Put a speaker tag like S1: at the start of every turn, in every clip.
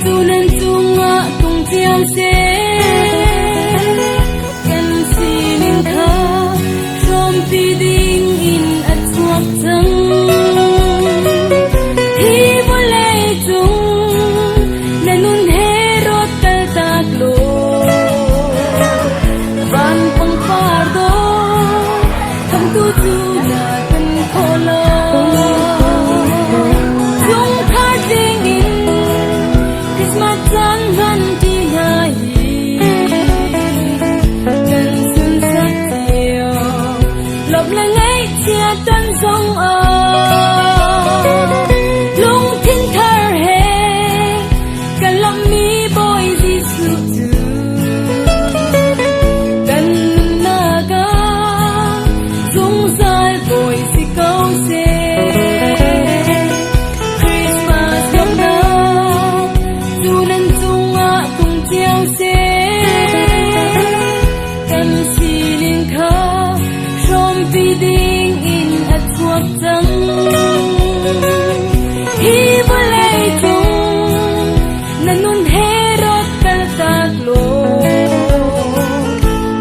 S1: Tu nan cungah tung cio seh. Kan sining kha hrawmpi ding in a chuak cang. Hi vawlei cung na nun he rawt kaltak law van pangpar dawh khamtu cu na kan khawh lo. Chungkhar tling in Christmas caan hman ti hna hi kan sunsak cio. Lawmh le ngaihchia ton zong ah lungthin thar he kan lawmhmi Bawi Jesuh cu kan nunnak ah zungzal Bawi si ko seh. Christmas lawmhnak cu nan cungah tlung cio seh. Kan sining kha hrawmpi ding in a chuak cang. Hi vawlei cung na nun he rawt kaltak law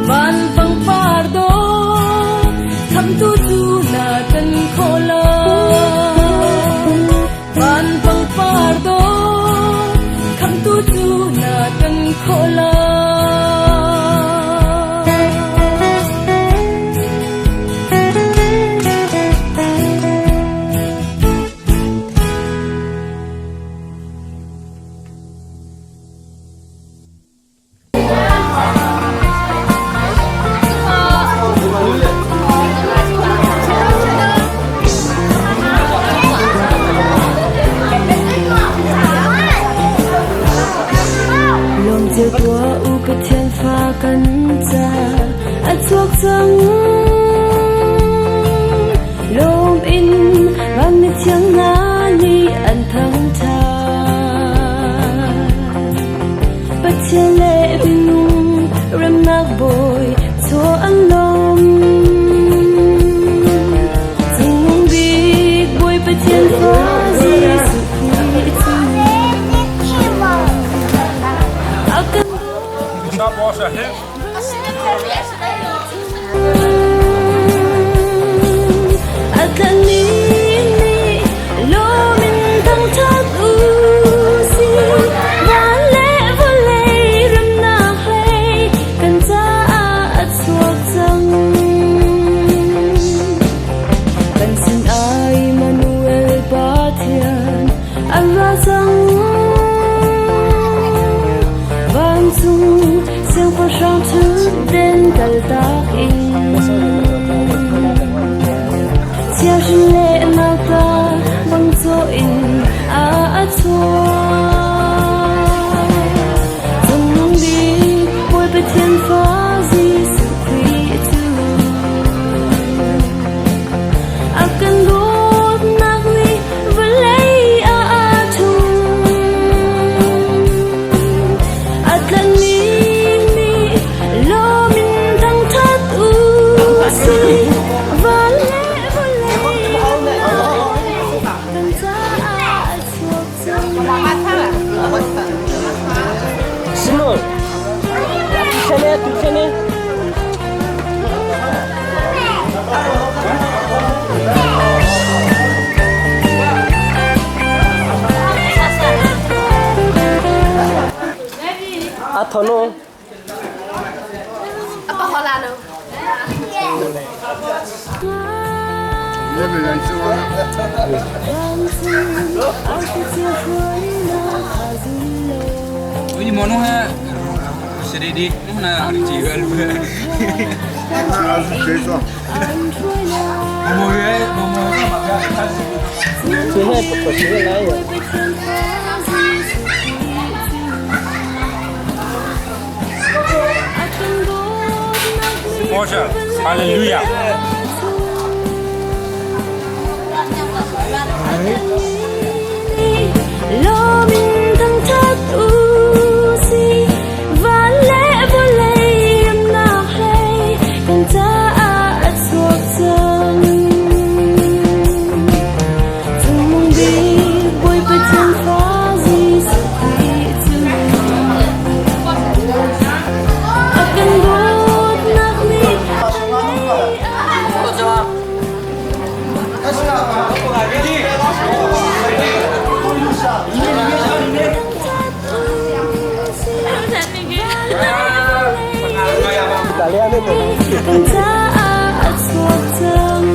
S1: van pangpar dawh khamtu cu na kan khawh lo. Van pangpar dawh khamtu cu na kan khawh lo. Lawmcio tuah u Pathian fa kan ca a chuak cang. Lawm in van mithiang hna nih an thangṭhat. Pathian le minung remnak bawi chaw an lawm. Cungnung bik Bawi Pathian fa Jesuh Khrih cu a kan A tlanmi nih lawm in thangṭhat u sih. Van le vawlei remnak hlei kan caah a chuak cang. Kan sin ai Immanuel Pathian an ra cang. Vancung siangpahrang ṭhutden kaltak in chiahrin le nauta bang cawh in a chuak. Cungnung bik Bawi Pathian fa Jesuh Khrih cu a kan dawtnak nih vawlei ah aa ṭhum. A tlanmi nih lawm in thangṭhat u sih. Van le vawlei kan caah a chuak cang.
S2: Simon, tu chene, tu chene. A thono.
S3: Ini mono ha sededi na jigal. Momo ye momo Moshe, hallelujah.
S1: Kan caah a chuak cang.